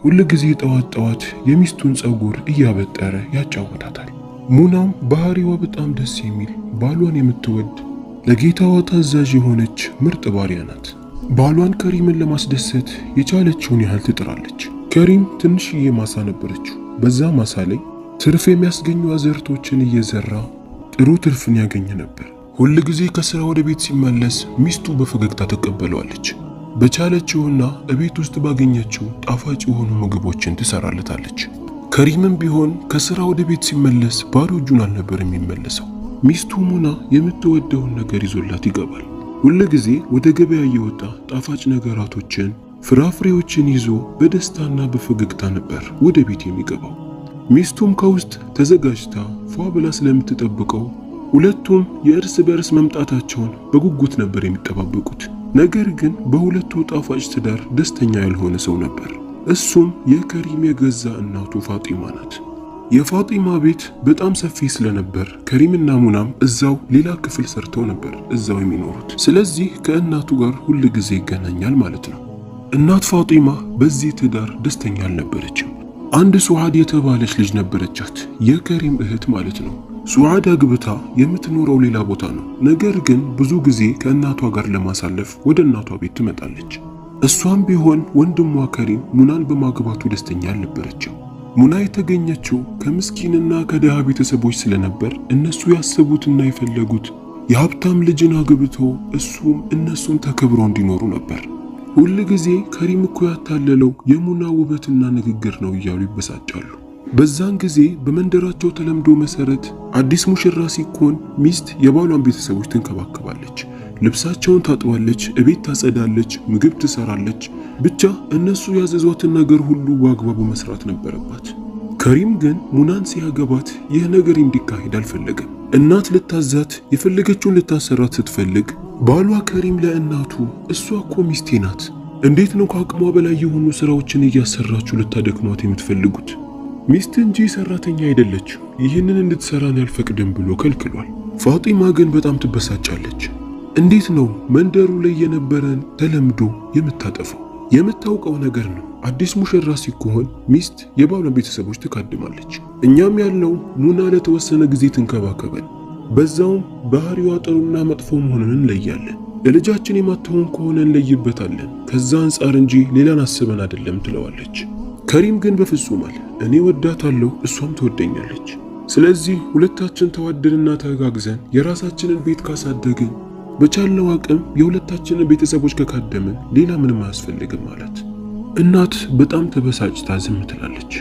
ሁል ጊዜ ጠዋት ጠዋት የሚስቱን ፀጉር እያበጠረ ያጫውታታል። ሙናም ባህሪዋ በጣም ደስ የሚል፣ ባሏን የምትወድ፣ ለጌታዋ ታዛዥ የሆነች ምርጥ ባሪያ ናት። ባሏን ከሪምን ለማስደሰት የቻለችውን ያህል ትጥራለች። ከሪም ትንሽዬ ማሳ ነበረችው። በዛ ማሳ ላይ ትርፍ የሚያስገኙ አዝርቶችን እየዘራ ጥሩ ትርፍን ያገኝ ነበር። ሁል ጊዜ ከስራ ወደ ቤት ሲመለስ ሚስቱ በፈገግታ ትቀበለዋለች። በቻለችውና እቤት ውስጥ ባገኘችው ጣፋጭ የሆኑ ምግቦችን ትሰራለታለች። ከሪምም ቢሆን ከስራ ወደ ቤት ሲመለስ ባዶ እጁን አልነበር የሚመለሰው። ሚስቱ ሙና የምትወደውን ነገር ይዞላት ይገባል። ሁል ጊዜ ወደ ገበያ እየወጣ ጣፋጭ ነገራቶችን፣ ፍራፍሬዎችን ይዞ በደስታና በፈገግታ ነበር ወደ ቤት የሚገባው። ሚስቱም ከውስጥ ተዘጋጅታ ፏ ብላ ስለምትጠብቀው ሁለቱም የእርስ በእርስ መምጣታቸውን በጉጉት ነበር የሚጠባበቁት። ነገር ግን በሁለቱ ጣፋጭ ትዳር ደስተኛ ያልሆነ ሰው ነበር። እሱም የከሪም የገዛ እናቱ ፋጢማ ናት። የፋጢማ ቤት በጣም ሰፊ ስለነበር ከሪምና ሙናም እዛው ሌላ ክፍል ሰርተው ነበር እዛው የሚኖሩት። ስለዚህ ከእናቱ ጋር ሁል ጊዜ ይገናኛል ማለት ነው። እናት ፋጢማ በዚህ ትዳር ደስተኛ አልነበረችም። አንድ ሱዓድ የተባለች ልጅ ነበረቻት፣ የከሪም እህት ማለት ነው። ሱዓድ አግብታ የምትኖረው ሌላ ቦታ ነው። ነገር ግን ብዙ ጊዜ ከእናቷ ጋር ለማሳለፍ ወደ እናቷ ቤት ትመጣለች። እሷም ቢሆን ወንድሟ ከሪም ሙናን በማግባቱ ደስተኛ አልነበረችም። ሙና የተገኘችው ከምስኪንና ከድሃ ቤተሰቦች ስለነበር እነሱ ያሰቡትና የፈለጉት የሀብታም ልጅን አግብቶ እሱም እነሱም ተከብረው እንዲኖሩ ነበር። ሁል ጊዜ ከሪም እኮ ያታለለው የሙና ውበትና ንግግር ነው እያሉ ይበሳጫሉ። በዛን ጊዜ በመንደራቸው ተለምዶ መሰረት አዲስ ሙሽራ ሲኮን ሚስት የባሏን ቤተሰቦች ትንከባከባለች። ልብሳቸውን ታጥባለች፣ እቤት ታጸዳለች፣ ምግብ ትሰራለች። ብቻ እነሱ ያዘዟትን ነገር ሁሉ በአግባቡ መስራት ነበረባት። ከሪም ግን ሙናን ሲያገባት ይህ ነገር እንዲካሄድ አልፈለገም። እናት ልታዛት የፈለገችውን ልታሰራት ስትፈልግ ባሏ ከሪም ለእናቱ እሷ እኮ ሚስቴ ናት፣ እንዴት ነው ከአቅሟ በላይ የሆኑ ስራዎችን እያሰራችሁ ልታደክሟት የምትፈልጉት? ሚስት እንጂ ሰራተኛ አይደለችም፣ ይህንን እንድትሰራን አልፈቅድም ብሎ ከልክሏል። ፋጢማ ግን በጣም ትበሳጫለች። እንዴት ነው መንደሩ ላይ የነበረን ተለምዶ የምታጠፋው? የምታውቀው ነገር ነው። አዲስ ሙሽራ ሲኮን ሚስት የባሏን ቤተሰቦች ትካድማለች። እኛም ያልነው ሙና ለተወሰነ ጊዜ ትንከባከበን፣ በዛውም ባህሪዋ ጥሩና መጥፎ መሆኑን እንለያለን። ለልጃችን የማትሆን ከሆነ እንለይበታለን። ከዛ አንጻር እንጂ ሌላን አስበን አይደለም ትለዋለች። ከሪም ግን በፍጹም አለ፣ እኔ ወዳታለሁ፣ እሷም ትወደኛለች። ስለዚህ ሁለታችን ተዋደንና ተጋግዘን የራሳችንን ቤት ካሳደግን በቻልነው አቅም የሁለታችንን ቤተሰቦች ከካደምን ሌላ ምንም አያስፈልግም አላት። እናት በጣም ተበሳጭታ ዝም ትላለች።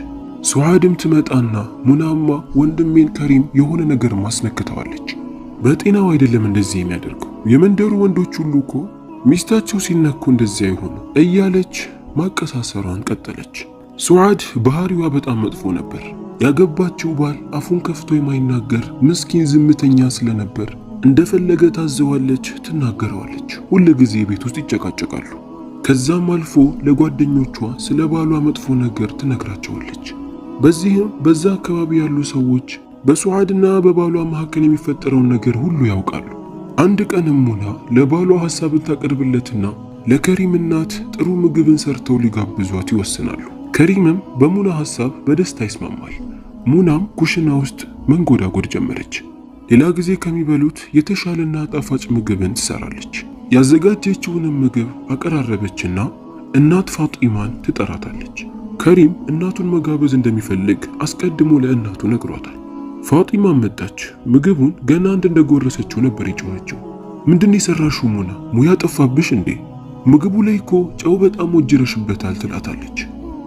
ሱዓድም ትመጣና ሙናማ ወንድሜን ከሪም የሆነ ነገር ማስነክተዋለች። በጤናው አይደለም እንደዚህ የሚያደርገው፣ የመንደሩ ወንዶች ሁሉ እኮ ሚስታቸው ሲነኩ እንደዚህ አይሆኑ እያለች ማቀሳሰሯን ቀጠለች። ሱዓድ ባህሪዋ በጣም መጥፎ ነበር። ያገባችው ባል አፉን ከፍቶ የማይናገር ምስኪን ዝምተኛ ስለነበር እንደፈለገ ታዘዋለች፣ ትናገረዋለች። ሁል ጊዜ ቤት ውስጥ ይጨቃጨቃሉ። ከዛም አልፎ ለጓደኞቿ ስለ ባሏ መጥፎ ነገር ትነግራቸዋለች። በዚህም በዛ አካባቢ ያሉ ሰዎች በሱዓድና በባሏ መካከል የሚፈጠረውን ነገር ሁሉ ያውቃሉ። አንድ ቀንም ሙና ለባሏ ሐሳብን ታቀርብለትና ለከሪም እናት ጥሩ ምግብን ሰርተው ሊጋብዟት ይወስናሉ። ከሪምም በሙና ሐሳብ በደስታ ይስማማል። ሙናም ኩሽና ውስጥ መንጎዳጎድ ጀመረች። ሌላ ጊዜ ከሚበሉት የተሻለና ጣፋጭ ምግብን ትሰራለች። ያዘጋጀችውንም ምግብ አቀራረበችና እናት ፋጢማን ትጠራታለች። ከሪም እናቱን መጋበዝ እንደሚፈልግ አስቀድሞ ለእናቱ ነግሯታል። ፋጢማን መጣች። ምግቡን ገና አንድ እንደጎረሰችው ነበር የጮኸችው። ምንድን የሰራሽው ሙና? ሙያ ጠፋብሽ እንዴ? ምግቡ ላይ እኮ ጨው በጣም ወጅረሽበታል ትላታለች።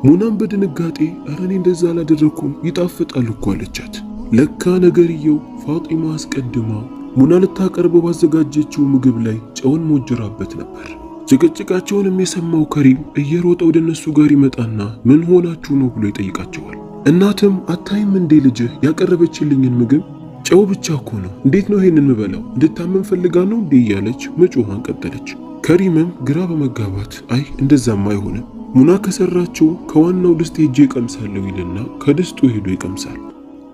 ሙናም በድንጋጤ ኧረ እኔ እንደዛ አላደረኩም ይጣፍጣል እኮ አለቻት። ለካ ነገርየው ፋጢማ አስቀድማ ሙና ልታቀርበው ባዘጋጀችው ምግብ ላይ ጨውን ሞጅራበት ነበር። ጭቅጭቃቸውንም የሰማው ከሪም እየሮጠ ወደ እነሱ ጋር ይመጣና ምን ሆናችሁ ነው ብሎ ይጠይቃቸዋል። እናትም አታይም እንዴ ልጅህ ያቀረበችልኝን ምግብ ጨው ብቻ እኮ ነው፣ እንዴት ነው ይሄንን ምበላው? እንድታመም ፈልጋ ነው እንዴ እያለች መጮኋን ቀጠለች። ከሪምም ግራ በመጋባት አይ እንደዛም አይሆንም፣ ሙና ከሰራችው ከዋናው ድስት ሄጄ እቀምሳለሁ ይልና ከድስቱ ሄዶ ይቀምሳል።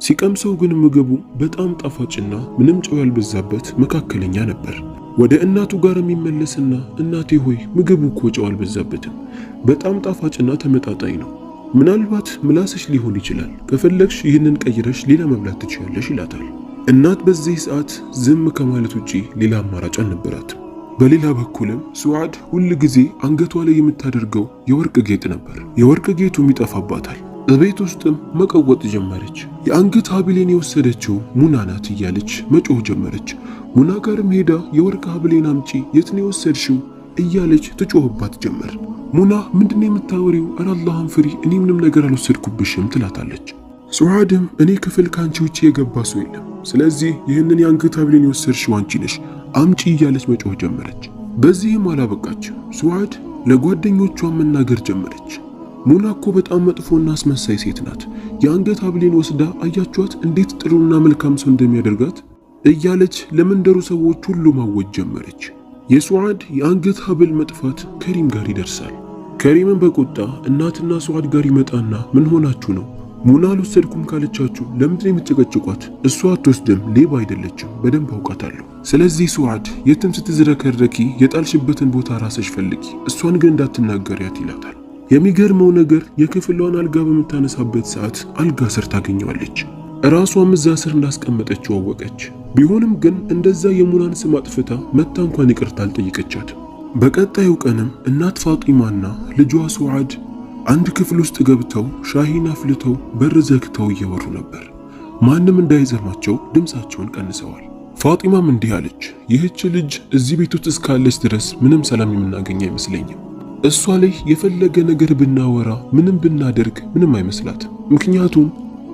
ሲቀምሰው ግን ምግቡ በጣም ጣፋጭና ምንም ጨው ያልበዛበት መካከለኛ ነበር። ወደ እናቱ ጋር የሚመለስና እናቴ ሆይ ምግቡ እኮ ጨው አልበዛበትም፣ በጣም ጣፋጭና ተመጣጣኝ ነው። ምናልባት ምላስሽ ሊሆን ይችላል፣ ከፈለግሽ ይህንን ቀይረሽ ሌላ መብላት ትችያለሽ ይላታል። እናት በዚህ ሰዓት ዝም ከማለት ውጪ ሌላ አማራጭ አልነበራትም። በሌላ በኩልም ሱዓድ ሁል ጊዜ አንገቷ ላይ የምታደርገው የወርቅ ጌጥ ነበር። የወርቅ ጌጡም ይጠፋባታል። እቤት ውስጥም መቀወጥ ጀመረች። የአንገት ሀብሌን የወሰደችው ሙና ናት እያለች መጮህ ጀመረች። ሙና ጋርም ሄዳ የወርቅ ሀብሌን አምጪ፣ የት ነው የወሰድሽው እያለች ትጮህባት ጀመር። ሙና ምንድነው የምታወሪው? ኧረ አላህን ፍሪ፣ እኔ ምንም ነገር አልወሰድኩብሽም ትላታለች። ሱዓድም እኔ ክፍል ከአንቺ ውጪ የገባ ሰው የለም፣ ስለዚህ ይህንን የአንገት ሀብሌን የወሰድሽው አንቺ ነሽ፣ አምጪ እያለች መጮህ ጀመረች። በዚህም አላበቃችም። ሱዓድ ለጓደኞቿ መናገር ጀመረች። ሙና እኮ በጣም መጥፎና አስመሳይ ሴት ናት። የአንገት ሀብሌን ወስዳ አያችኋት እንዴት ጥሩና መልካም ሰው እንደሚያደርጋት እያለች ለመንደሩ ሰዎች ሁሉ ማወጅ ጀመረች። የሱዓድ የአንገት ሀብል መጥፋት ከሪም ጋር ይደርሳል። ከሪምን በቁጣ እናትና ሱዓድ ጋር ይመጣና ምን ሆናችሁ ነው? ሙና አልወሰድኩም ካለቻችሁ ለምንድን ነው የምትጨቀጭቋት? እሷ አትወስድም፣ ሌባ አይደለችም፣ በደንብ አውቃታለሁ። ስለዚህ ሱዓድ የትም ስትዝረከረኪ የጣልሽበትን ቦታ ራስሽ ፈልጊ፣ እሷን ግን እንዳትናገሪያት ይላታል። የሚገርመው ነገር የክፍሏን አልጋ በምታነሳበት ሰዓት አልጋ ስር ታገኘዋለች። እራሷም እዛ ስር እንዳስቀመጠችው አወቀች። ቢሆንም ግን እንደዛ የሙናን ስም አጥፍታ መታ እንኳን ይቅርታ አልጠየቀቻትም። በቀጣዩ ቀንም እናት ፋጢማና ልጇ ሱዓድ አንድ ክፍል ውስጥ ገብተው ሻሂን አፍልተው በር ዘግተው እያወሩ ነበር። ማንም እንዳይሰማቸው ድምፃቸውን ቀንሰዋል። ፋጢማም እንዲህ አለች፣ ይህች ልጅ እዚህ ቤት ውስጥ እስካለች ድረስ ምንም ሰላም የምናገኝ አይመስለኝም። እሷ ላይ የፈለገ ነገር ብናወራ ምንም ብናደርግ ምንም አይመስላትም። ምክንያቱም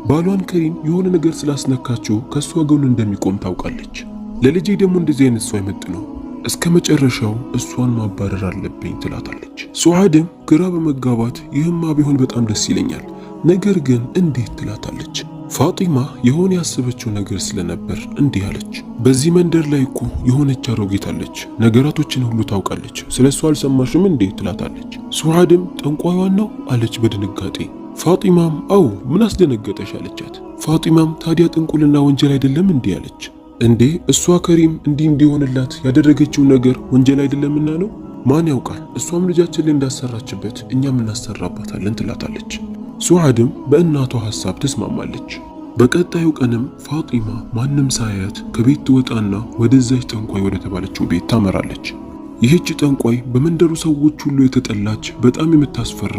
ባሏን ከሪም የሆነ ነገር ስላስነካችው ከእሷ ጎን እንደሚቆም ታውቃለች። ለልጄ ደግሞ እንደዚህ አይነት ሰው አይመጥነው፣ እስከ መጨረሻው እሷን ማባረር አለብኝ ትላታለች። ሱዓድም ግራ በመጋባት ይህማ ቢሆን በጣም ደስ ይለኛል፣ ነገር ግን እንዴት ትላታለች። ፋጢማ የሆነ ያሰበችው ነገር ስለነበር እንዲህ አለች። በዚህ መንደር ላይ እኮ የሆነች አሮጊት አለች፣ ነገራቶችን ሁሉ ታውቃለች። ስለ እሷ አልሰማሽም እንዴ ትላታለች። ሱዓድም ጠንቋይዋን ነው አለች በድንጋጤ። ፋጢማም አው ምን አስደነገጠሽ አለቻት። ፋጢማም ታዲያ ጥንቁልና ወንጀል አይደለም እንዲህ አለች። እንዴ እሷ ከሪም እንዲህ እንዲሆንላት ያደረገችው ነገር ወንጀል አይደለምና ነው? ማን ያውቃል፣ እሷም ልጃችን ላይ እንዳሰራችበት እኛም እናሰራባታለን ትላታለች። ሱዓድም በእናቷ ሐሳብ ትስማማለች። በቀጣዩ ቀንም ፋጢማ ማንም ሳያያት ከቤት ትወጣና ወደዛች ጠንቋይ ወደ ተባለችው ቤት ታመራለች። ይህች ጠንቋይ በመንደሩ ሰዎች ሁሉ የተጠላች በጣም የምታስፈራ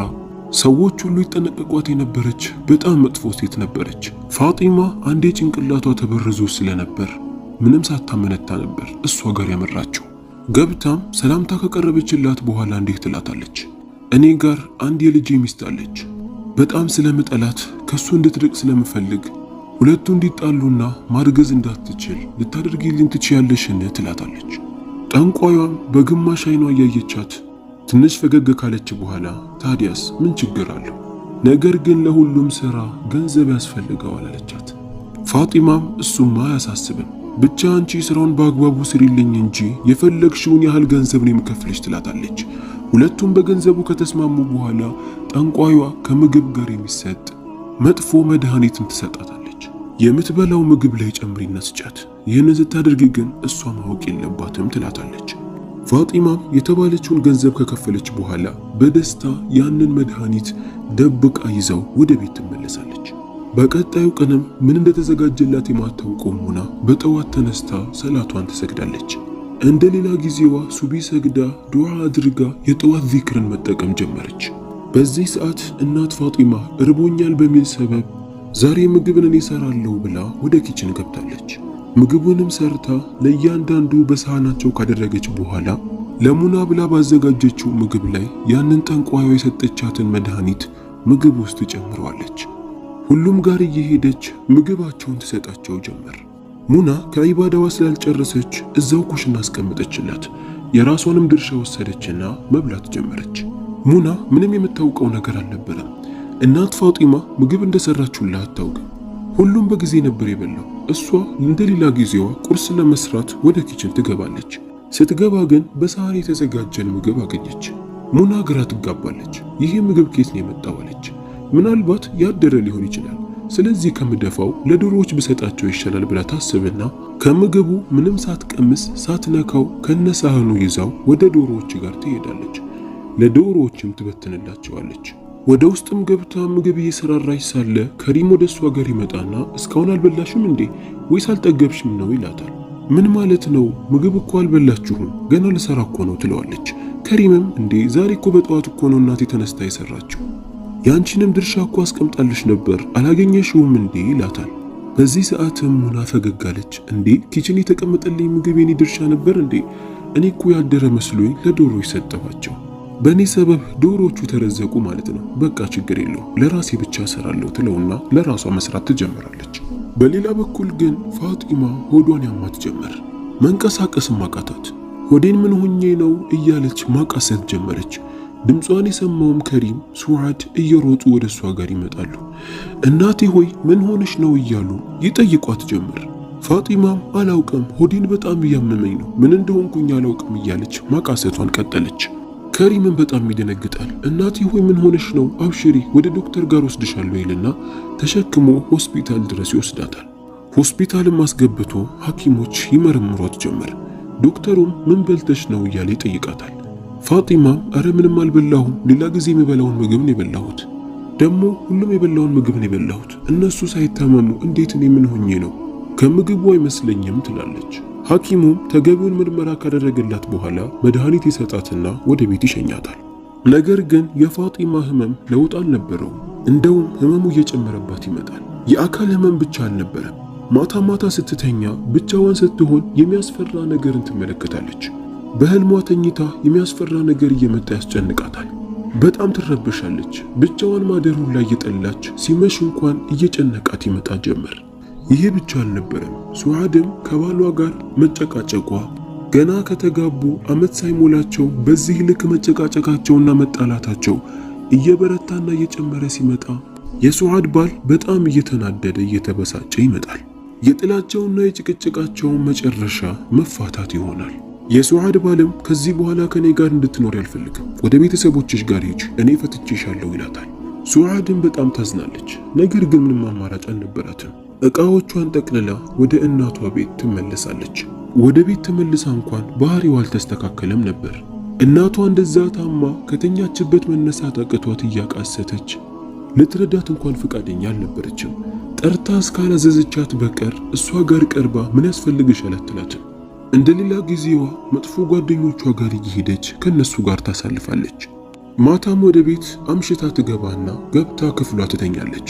ሰዎች ሁሉ ይጠነቀቋት የነበረች በጣም መጥፎ ሴት ነበረች። ፋጢማ አንዴ ጭንቅላቷ ተበርዞ ስለነበር ምንም ሳታመነታ ነበር እሷ ጋር ያመራችው። ገብታም ሰላምታ ከቀረበችላት በኋላ እንዲህ ትላታለች፣ እኔ ጋር አንድ የልጄ ሚስት አለች። በጣም ስለምጠላት ከሱ እንድትርቅ ስለምፈልግ ሁለቱ እንዲጣሉና ማርገዝ እንዳትችል ልታደርጊልኝ ትችያለሽን? ትላታለች። ጠንቋዩም በግማሽ አይኗ እያየቻት ትንሽ ፈገግ ካለች በኋላ ታዲያስ ምን ችግር አለው? ነገር ግን ለሁሉም ሥራ ገንዘብ ያስፈልገዋል አለቻት። ፋጢማም እሱማ አያሳስብም፣ ብቻ አንቺ ስራውን በአግባቡ ስሪልኝ እንጂ የፈለግሽውን ያህል ገንዘብ ነው የምከፍልሽ ትላታለች። ሁለቱም በገንዘቡ ከተስማሙ በኋላ ጠንቋዩዋ ከምግብ ጋር የሚሰጥ መጥፎ መድኃኒትን ትሰጣታለች። የምትበላው ምግብ ላይ ጨምሪና ስጫት፣ ይህንን ስታደርጊ ግን እሷ ማወቅ የለባትም ትላታለች። ፋጢማም የተባለችውን ገንዘብ ከከፈለች በኋላ በደስታ ያንን መድኃኒት ደብቃ ይዛው ወደ ቤት ትመለሳለች። በቀጣዩ ቀንም ምን እንደተዘጋጀላት የማታውቀው ሙና በጠዋት ተነስታ ሰላቷን ትሰግዳለች። እንደ ሌላ ጊዜዋ ሱቢ ሰግዳ ዱዓ አድርጋ የጠዋት ዚክርን መጠቀም ጀመረች። በዚህ ሰዓት እናት ፋጢማ እርቦኛል በሚል ሰበብ ዛሬ ምግብን እኔ እሰራለሁ ብላ ወደ kitchen ገብታለች። ምግቡንም ሰርታ ለእያንዳንዱ በሳህናቸው ካደረገች በኋላ ለሙና ብላ ባዘጋጀችው ምግብ ላይ ያንን ጠንቋዩ የሰጠቻትን መድኃኒት ምግብ ውስጥ ጨምረዋለች። ሁሉም ጋር እየሄደች ምግባቸውን ትሰጣቸው ጀመር። ሙና ከዒባዳዋ ስላልጨረሰች እዛው ኩሽና አስቀመጠችላት። የራሷንም ድርሻ ወሰደችና መብላት ጀመረች። ሙና ምንም የምታውቀው ነገር አልነበረም። እናት ፋጢማ ምግብ እንደሰራችሁላት አታውቅም። ሁሉም በጊዜ ነበር የበላው። እሷ እንደሌላ ጊዜዋ ቁርስ ለመስራት ወደ kitchen ትገባለች። ስትገባ ግን በሳህን የተዘጋጀን ምግብ አገኘች። ሙና ግራ ትጋባለች። ይሄ ምግብ ከየት ነው የመጣው አለች። ምናልባት ያደረ ሊሆን ይችላል፣ ስለዚህ ከምደፋው ለዶሮዎች ብሰጣቸው ይሻላል ብላ ታስብና ከምግቡ ምንም ሳትቀምስ ሳትነካው ከነሳህኑ ይዛው ወደ ዶሮዎች ጋር ትሄዳለች። ለዶሮዎችም ትበትንላቸዋለች። ወደ ውስጥም ገብታ ምግብ እየሰራራች ሳለ ከሪም ወደ እሷ ጋር ይመጣና እስካሁን አልበላሽም እንዴ ወይስ አልጠገብሽም ነው ይላታል። ምን ማለት ነው? ምግብ እኮ አልበላችሁም፣ ገና ልሰራ እኮ ነው ትለዋለች። ከሪምም እንዴ ዛሬ እኮ በጠዋት እኮ ነው እናቴ ተነስታ የሰራችው፣ ያንቺንም ድርሻ እኮ አስቀምጣልሽ ነበር አላገኘሽውም እንዴ ይላታል። በዚህ ሰዓትም ሙና ፈገግ አለች። እንዴ kitchen የተቀመጠልኝ ምግብ የኔ ድርሻ ነበር እንዴ? እኔ እኮ ያደረ መስሎኝ ለዶሮች ሰጠኋቸው። በእኔ ሰበብ ዶሮቹ ተረዘቁ ማለት ነው። በቃ ችግር የለው ለራሴ ብቻ እሰራለሁ ትለውና ለራሷ መስራት ትጀምራለች። በሌላ በኩል ግን ፋጢማ ሆዷን ያማት ጀመር። መንቀሳቀስም አቃታት። ሆዴን ምን ሆኜ ነው እያለች ማቃሰት ጀመረች። ድምጿን የሰማውም ከሪም ሱዓድ እየሮጡ ወደ እሷ ጋር ይመጣሉ። እናቴ ሆይ ምን ሆነሽ ነው እያሉ ይጠይቋት ጀመር። ፋጢማም አላውቅም፣ ሆዴን በጣም እያመመኝ ነው፣ ምን እንደሆንኩኝ አላውቅም እያለች ማቃሰቷን ቀጠለች። ከሪምን በጣም ይደነግጣል። እናቴ ሆይ ምን ሆነሽ ነው? አብሽሪ ወደ ዶክተር ጋር ወስድሻለሁ ይልና ተሸክሞ ሆስፒታል ድረስ ይወስዳታል። ሆስፒታልም አስገብቶ ሐኪሞች ይመረምሯት ጀመር። ዶክተሩም ምን በልተሽ ነው እያለ ይጠይቃታል። ፋጢማም እረ ምንም አልበላሁም፣ ሌላ ጊዜ የምበላውን ምግብ ነው የበላሁት። ደግሞ ሁሉም የበላውን ምግብ ነው የበላሁት። እነሱ ሳይታመሙ እንዴት እኔ ምን ሆኜ ነው? ከምግቡ አይመስለኝም ትላለች። ሐኪሙም ተገቢውን ምርመራ ካደረገላት በኋላ መድኃኒት ይሰጣትና ወደ ቤት ይሸኛታል። ነገር ግን የፋጢማ ህመም ለውጥ አልነበረውም። እንደውም ህመሙ እየጨመረባት ይመጣል። የአካል ህመም ብቻ አልነበረም። ማታ ማታ ስትተኛ ብቻዋን ስትሆን የሚያስፈራ ነገርን ትመለከታለች። በህልሟ ተኝታ የሚያስፈራ ነገር እየመጣ ያስጨንቃታል። በጣም ትረበሻለች። ብቻዋን ማደሩን ላይ እየጠላች ሲመሽ እንኳን እየጨነቃት ይመጣ ጀመር። ይሄ ብቻ አልነበረም። ሱዓድም ከባሏ ጋር መጨቃጨቋ ገና ከተጋቡ ዓመት ሳይሞላቸው በዚህ ልክ መጨቃጨቃቸውና መጣላታቸው እየበረታና እየጨመረ ሲመጣ የሱዓድ ባል በጣም እየተናደደ እየተበሳጨ ይመጣል። የጥላቸውና የጭቅጭቃቸውን መጨረሻ መፋታት ይሆናል። የሱዓድ ባልም ከዚህ በኋላ ከኔ ጋር እንድትኖር አልፈልግም፣ ወደ ቤተሰቦችሽ ጋር ሂጂ፣ እኔ ፈትቼሻለሁ ይላታል። ሱዓድም በጣም ታዝናለች። ነገር ግን ምንም አማራጭ አልነበራትም። ዕቃዎቿን ጠቅልላ ወደ እናቷ ቤት ትመለሳለች። ወደ ቤት ተመልሳ እንኳን ባህሪዋ አልተስተካከለም ነበር። እናቷ እንደዛ ታማ ከተኛችበት መነሳት አቅቷት እያቃሰተች ልትረዳት እንኳን ፈቃደኛ አልነበረችም። ጠርታ እስካላዘዘቻት በቀር እሷ ጋር ቀርባ ምን ያስፈልግሻል አትላትም። እንደ ሌላ ጊዜዋ መጥፎ ጓደኞቿ ጋር እየሄደች ከነሱ ጋር ታሳልፋለች። ማታም ወደ ቤት አምሽታ ትገባና ገብታ ክፍሏ ትተኛለች።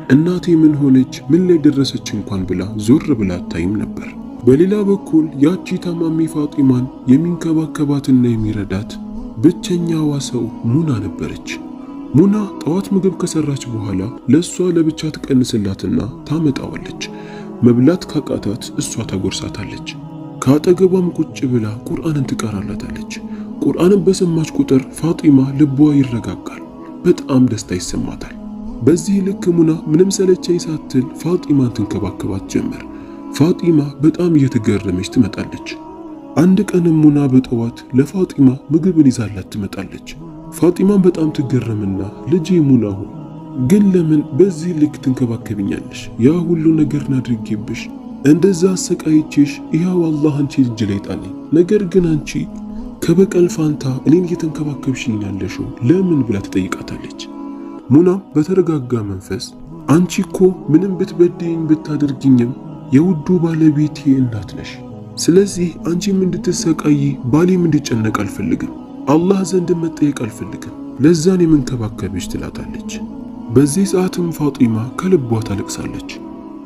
እናቴ ምን ሆነች፣ ምን ላይ ደረሰች እንኳን ብላ ዞር ብላ አታይም ነበር። በሌላ በኩል ያቺ ታማሚ ፋጢማን የሚንከባከባትና የሚረዳት ብቸኛዋ ሰው ሙና ነበረች። ሙና ጠዋት ምግብ ከሰራች በኋላ ለእሷ ለብቻ ትቀንስላትና ታመጣዋለች። መብላት ካቃታት እሷ ታጎርሳታለች። ከአጠገቧም ቁጭ ብላ ቁርአንን ትቀራላታለች። ቁርአንን በሰማች ቁጥር ፋጢማ ልቧ ይረጋጋል፣ በጣም ደስታ ይሰማታል። በዚህ ልክ ሙና ምንም ሰለቸኝ ሳትል ፋጢማን ትንከባከባት ጀመር። ፋጢማ በጣም እየተገረመች ትመጣለች። አንድ ቀንም ሙና በጠዋት ለፋጢማ ምግብን ይዛላት ትመጣለች። ፋጢማን በጣም ትገረምና ልጄ ሙና ሆይ ግን ለምን በዚህ ልክ ትንከባከብኛለሽ? ያ ሁሉ ነገርን አድርጌብሽ እንደዛ አሰቃይቼሽ ይኸው አላህ አንቺ እጅ ላይ ጣለኝ። ነገር ግን አንቺ ከበቀል ፋንታ እኔን እየተንከባከብሽኝ ያለሽው ለምን ብላ ትጠይቃታለች። ሙናም በተረጋጋ መንፈስ አንቺ እኮ ምንም ብትበድይኝ ብታደርግኝም የውዱ ባለቤቴ እናት ነሽ። ስለዚህ አንቺም እንድትሰቃይ ባሌም እንዲጨነቅ አልፈልግም። አላህ ዘንድ መጠየቅ አልፈልግም። ለዛን የምንከባከብሽ ትላታለች። በዚህ ሰዓትም ፋጢማ ከልቧ ታለቅሳለች።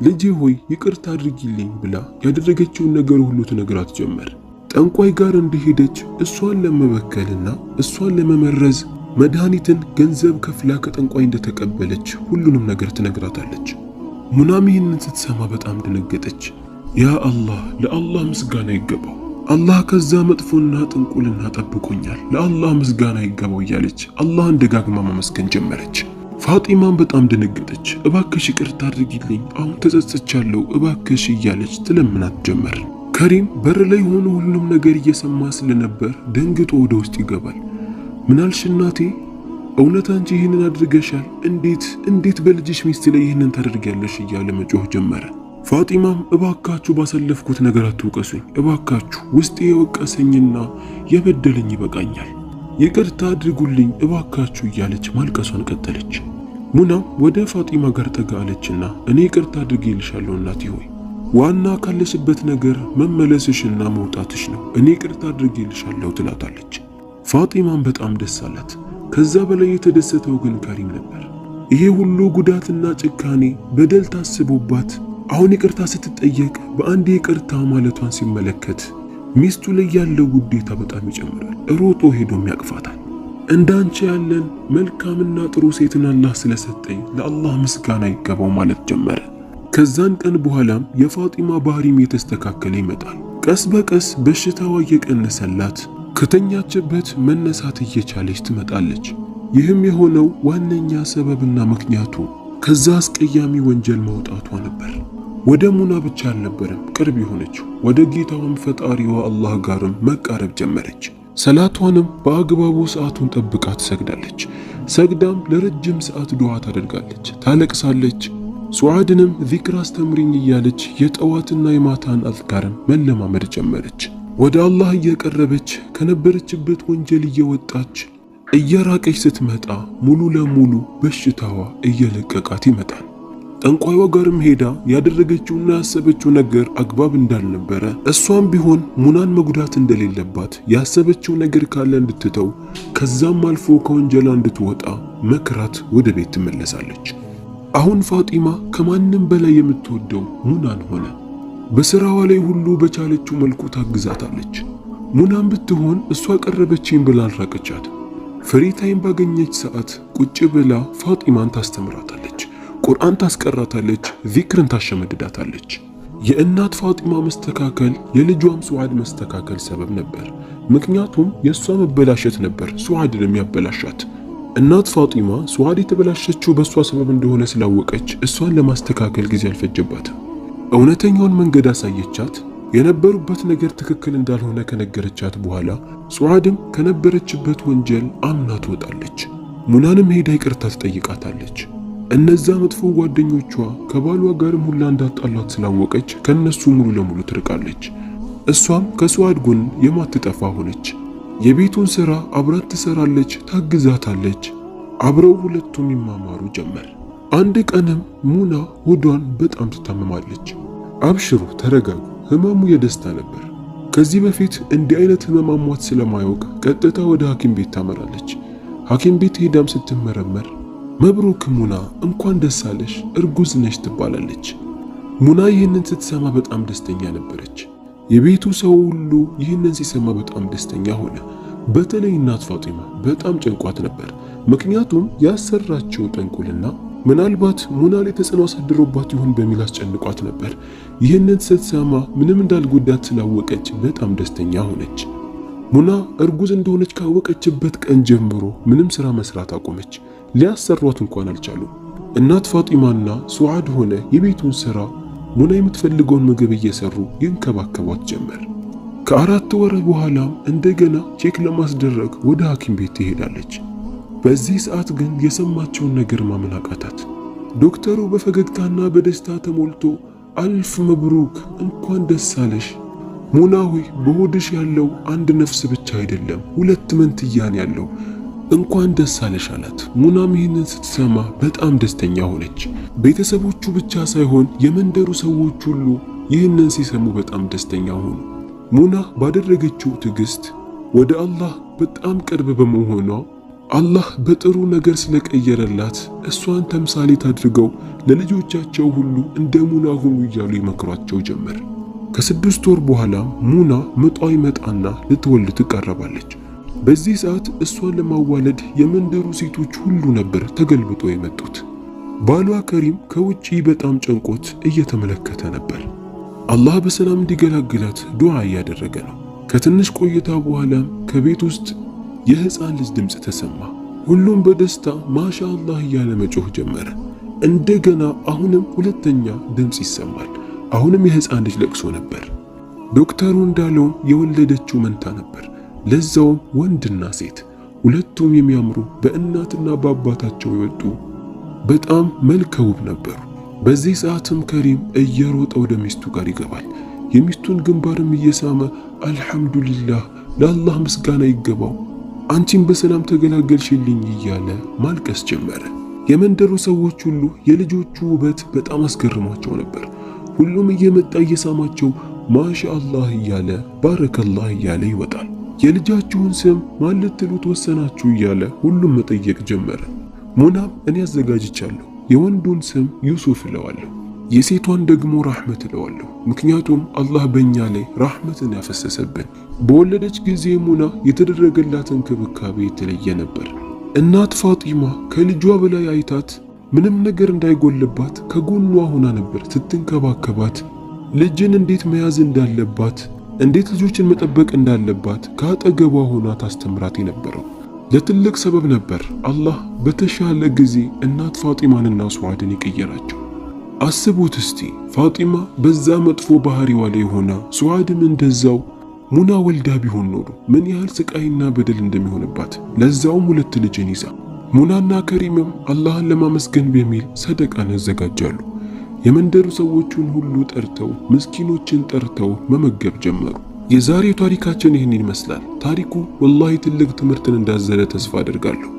ልጄ ሆይ ይቅርታ አድርጊልኝ ብላ ያደረገችውን ነገር ሁሉ ትነግራት ጀመር። ጠንቋይ ጋር እንደሄደች እሷን ለመበከልና እሷን ለመመረዝ መድኃኒትን ገንዘብ ከፍላ ከጠንቋይ እንደተቀበለች ሁሉንም ነገር ትነግራታለች። ሙናም ይህንን ስትሰማ በጣም ደነገጠች። ያ አላህ፣ ለአላህ ምስጋና ይገባው፣ አላህ ከዛ መጥፎና ጥንቁልና ጠብቆኛል፣ ለአላህ ምስጋና ይገባው እያለች አላህን ደጋግማ ማመስገን ጀመረች። ፋጢማን በጣም ደነገጠች። እባክሽ ይቅርታ አድርጊልኝ፣ አሁን ተጸጽቻለሁ፣ እባክሽ እያለች ትለምናት ጀመር። ከሪም በር ላይ ሆኖ ሁሉንም ነገር እየሰማ ስለነበር ደንግጦ ወደ ውስጥ ይገባል። ምናልሽ እናቴ፣ እውነት አንቺ ይህንን አድርገሻል? እንዴት እንዴት በልጅሽ ሚስት ላይ ይህንን ታደርጊያለሽ? እያለ መጮህ ጀመረ። ፋጢማም እባካችሁ ባሳለፍኩት ነገር አትውቀሱኝ፣ እባካችሁ ውስጤ የወቀሰኝና የበደለኝ ይበቃኛል። ይቅርታ አድርጉልኝ እባካችሁ እያለች ማልቀሷን ቀጠለች። ሙናም ወደ ፋጢማ ጋር ጠጋ አለችና እኔ ይቅርታ አድርጌልሻለሁ እናቴ ሆይ፣ ዋና ካለሽበት ነገር መመለስሽና መውጣትሽ ነው። እኔ ይቅርታ አድርጌልሻለሁ ትላታለች። ፋጢማም በጣም ደስ አላት። ከዛ በላይ የተደሰተው ግን ከሪም ነበር። ይሄ ሁሉ ጉዳትና ጭካኔ በደል ታስቦባት አሁን ይቅርታ ስትጠየቅ በአንድ ይቅርታ ማለቷን ሲመለከት ሚስቱ ላይ ያለው ውዴታ በጣም ይጨምራል። ሮጦ ሄዶም ያቅፋታል። እንዳንቺ ያለን መልካምና ጥሩ ሴትን አላህ ስለሰጠኝ ለአላህ ምስጋና ይገባው ማለት ጀመረ። ከዛን ቀን በኋላም የፋጢማ ባህሪም የተስተካከለ ይመጣል። ቀስ በቀስ በሽታዋ እየቀነሰላት ከተኛችበት መነሳት እየቻለች ትመጣለች። ይህም የሆነው ዋነኛ ሰበብና ምክንያቱ ከዛ አስቀያሚ ወንጀል መውጣቷ ነበር። ወደ ሙና ብቻ አልነበረም ቅርብ የሆነችው፣ ወደ ጌታዋም ፈጣሪዋ አላህ ጋርም መቃረብ ጀመረች። ሰላቷንም በአግባቡ ሰዓቱን ጠብቃ ትሰግዳለች። ሰግዳም ለረጅም ሰዓት ዱዓ ታደርጋለች፣ ታለቅሳለች። ሱዓድንም ዚክር አስተምሪኝ እያለች የጠዋትና የማታን አዝካርም መለማመድ ጀመረች። ወደ አላህ እየቀረበች ከነበረችበት ወንጀል እየወጣች እየራቀች ስትመጣ ሙሉ ለሙሉ በሽታዋ እየለቀቃት ይመጣል። ጠንቋይዋ ጋርም ሄዳ ያደረገችውና ያሰበችው ነገር አግባብ እንዳልነበረ እሷም ቢሆን ሙናን መጉዳት እንደሌለባት ያሰበችው ነገር ካለ እንድትተው ከዛም አልፎ ከወንጀላ እንድትወጣ መክራት ወደ ቤት ትመለሳለች። አሁን ፋጢማ ከማንም በላይ የምትወደው ሙናን ሆነ። በስራዋ ላይ ሁሉ በቻለችው መልኩ ታግዛታለች። ሙናን ብትሆን እሷ ቀረበችኝ ብላ አልራቀቻት። Free time ባገኘች ሰዓት ቁጭ ብላ ፋጢማን ታስተምራታለች። ቁርአን ታስቀራታለች፣ ዚክርን ታሸመድዳታለች። የእናት ፋጢማ መስተካከል የልጇም ሱዓድ መስተካከል ሰበብ ነበር። ምክንያቱም የእሷ መበላሸት ነበር ሱዓድን የሚያበላሻት። እናት ፋጢማ ሱዓድ የተበላሸችው በእሷ ሰበብ እንደሆነ ስላወቀች እሷን ለማስተካከል ጊዜ አልፈጀባትም። እውነተኛውን መንገድ አሳየቻት። የነበሩበት ነገር ትክክል እንዳልሆነ ከነገረቻት በኋላ ሱዓድም ከነበረችበት ወንጀል አምና ትወጣለች። ሙናንም ሄዳ ይቅርታ ትጠይቃታለች። እነዛ መጥፎ ጓደኞቿ ከባሏ ጋርም ሁላ እንዳጣላት ስላወቀች ከነሱ ሙሉ ለሙሉ ትርቃለች። እሷም ከሱዓድ ጎን የማትጠፋ ሆነች። የቤቱን ሥራ አብራት ትሰራለች፣ ታግዛታለች። አብረው ሁለቱም ይማማሩ ጀመር። አንድ ቀንም ሙና ሆዷን በጣም ትታመማለች። አብሽሩ፣ ተረጋጉ፣ ህመሙ የደስታ ነበር። ከዚህ በፊት እንዲህ አይነት ህመም አሟት ስለማያውቅ ቀጥታ ወደ ሐኪም ቤት ታመራለች። ሐኪም ቤት ሄዳም ስትመረመር መብሩክ ሙና እንኳን ደስ አለሽ እርጉዝ ነሽ ትባላለች። ሙና ይህንን ስትሰማ በጣም ደስተኛ ነበረች። የቤቱ ሰው ሁሉ ይህንን ሲሰማ በጣም ደስተኛ ሆነ። በተለይ እናት ፋጢማ በጣም ጨንቋት ነበር። ምክንያቱም ያሰራችው ጠንቁልና ምናልባት ሙና ላይ ተጽዕኖ አሳድሮባት ይሆን በሚል አስጨንቋት ነበር። ይህንን ስትሰማ ምንም እንዳልጎዳት ስላወቀች በጣም ደስተኛ ሆነች። ሙና እርጉዝ እንደሆነች ካወቀችበት ቀን ጀምሮ ምንም ስራ መስራት አቆመች። ሊያሰሯት እንኳን አልቻሉም። እናት ፋጢማና ሱዓድ ሆነ የቤቱን ስራ ሙና የምትፈልገውን ምግብ እየሰሩ ይንከባከቧት ጀመር። ከ4 ወር በኋላም እንደገና check ለማስደረግ ወደ ሐኪም ቤት ትሄዳለች። በዚህ ሰዓት ግን የሰማቸውን ነገር ማመን አቃታት። ዶክተሩ በፈገግታና በደስታ ተሞልቶ ألف مبروك፣ እንኳን ደስ አለሽ ሙና ሆይ፣ በሆድሽ ያለው አንድ ነፍስ ብቻ አይደለም ሁለት መንትያን ያለው እንኳን ደስ አለሽ አላት። ሙናም ይህንን ስትሰማ በጣም ደስተኛ ሆነች። ቤተሰቦቹ ብቻ ሳይሆን የመንደሩ ሰዎች ሁሉ ይህንን ሲሰሙ በጣም ደስተኛ ሆኑ። ሙና ባደረገችው ትዕግስት ወደ አላህ በጣም ቅርብ በመሆኗ አላህ በጥሩ ነገር ስለቀየረላት እሷን ተምሳሌት አድርገው ለልጆቻቸው ሁሉ እንደ ሙና ሁኑ እያሉ ይመክሯቸው ጀመር። ከ6 ወር በኋላ ሙና ምጧ ይመጣና ልትወልድ ትቃረባለች። በዚህ ሰዓት እሷን ለማዋለድ የመንደሩ ሴቶች ሁሉ ነበር ተገልብጦ የመጡት። ባሏ ከሪም ከውጪ በጣም ጨንቆት እየተመለከተ ነበር። አላህ በሰላም እንዲገላግላት ዱዓ እያደረገ ነው። ከትንሽ ቆይታ በኋላም ከቤት ውስጥ የሕፃን ልጅ ድምፅ ተሰማ። ሁሉም በደስታ ማሻ አላህ እያለ መጮህ ጀመረ። እንደገና አሁንም ሁለተኛ ድምፅ ይሰማል። አሁንም የሕፃን ልጅ ለቅሶ ነበር። ዶክተሩ እንዳለውም የወለደችው መንታ ነበር። ለዛውም ወንድና ሴት ሁለቱም የሚያምሩ በእናትና በአባታቸው የወጡ በጣም መልከ ውብ ነበሩ። በዚህ ሰዓትም ከሪም እየሮጠ ወደ ሚስቱ ጋር ይገባል። የሚስቱን ግንባርም እየሳመ አልሐምዱሊላህ፣ ለአላህ ምስጋና ይገባው፣ አንቺን በሰላም ተገላገልሽልኝ እያለ ማልቀስ ጀመረ። የመንደሩ ሰዎች ሁሉ የልጆቹ ውበት በጣም አስገርሟቸው ነበር። ሁሉም እየመጣ እየሳማቸው ማሻአላህ እያለ ባረከላህ እያለ ይወጣል። የልጃችሁን ስም ማን ልትሉት ወሰናችሁ እያለ ሁሉም መጠየቅ ጀመረ። ሙናም እኔ አዘጋጅቻለሁ፣ የወንዱን ስም ዩሱፍ እለዋለሁ፣ የሴቷን ደግሞ ራህመት እለዋለሁ። ምክንያቱም አላህ በእኛ ላይ ራህመትን ያፈሰሰብን። በወለደች ጊዜ ሙና የተደረገላት እንክብካቤ የተለየ ነበር። እናት ፋጢማ ከልጇ በላይ አይታት ምንም ነገር እንዳይጎልባት ከጎኗ ሆና ነበር ስትንከባከባት። ልጅን እንዴት መያዝ እንዳለባት፣ እንዴት ልጆችን መጠበቅ እንዳለባት ከአጠገቧ ሆና ታስተምራት የነበረው ለትልቅ ሰበብ ነበር። አላህ በተሻለ ጊዜ እናት ፋጢማንና ሱዓድን የቀየራቸው። አስቡት እስቲ ፋጢማ በዛ መጥፎ ባህሪዋ ላይ ሆና ሱዓድም እንደዛው ሙና ወልዳ ቢሆን ኖሮ ምን ያህል ስቃይና በደል እንደሚሆንባት፣ ለዛውም ሁለት ልጅን ይዛ። ሙናና ከሪምም አላህን ለማመስገን በሚል ሰደቃን ያዘጋጃሉ። የመንደሩ ሰዎችን ሁሉ ጠርተው ምስኪኖችን ጠርተው መመገብ ጀመሩ። የዛሬው ታሪካችን ይህን ይመስላል። ታሪኩ ወላሂ ትልቅ ትምህርትን እንዳዘለ ተስፋ አድርጋለሁ።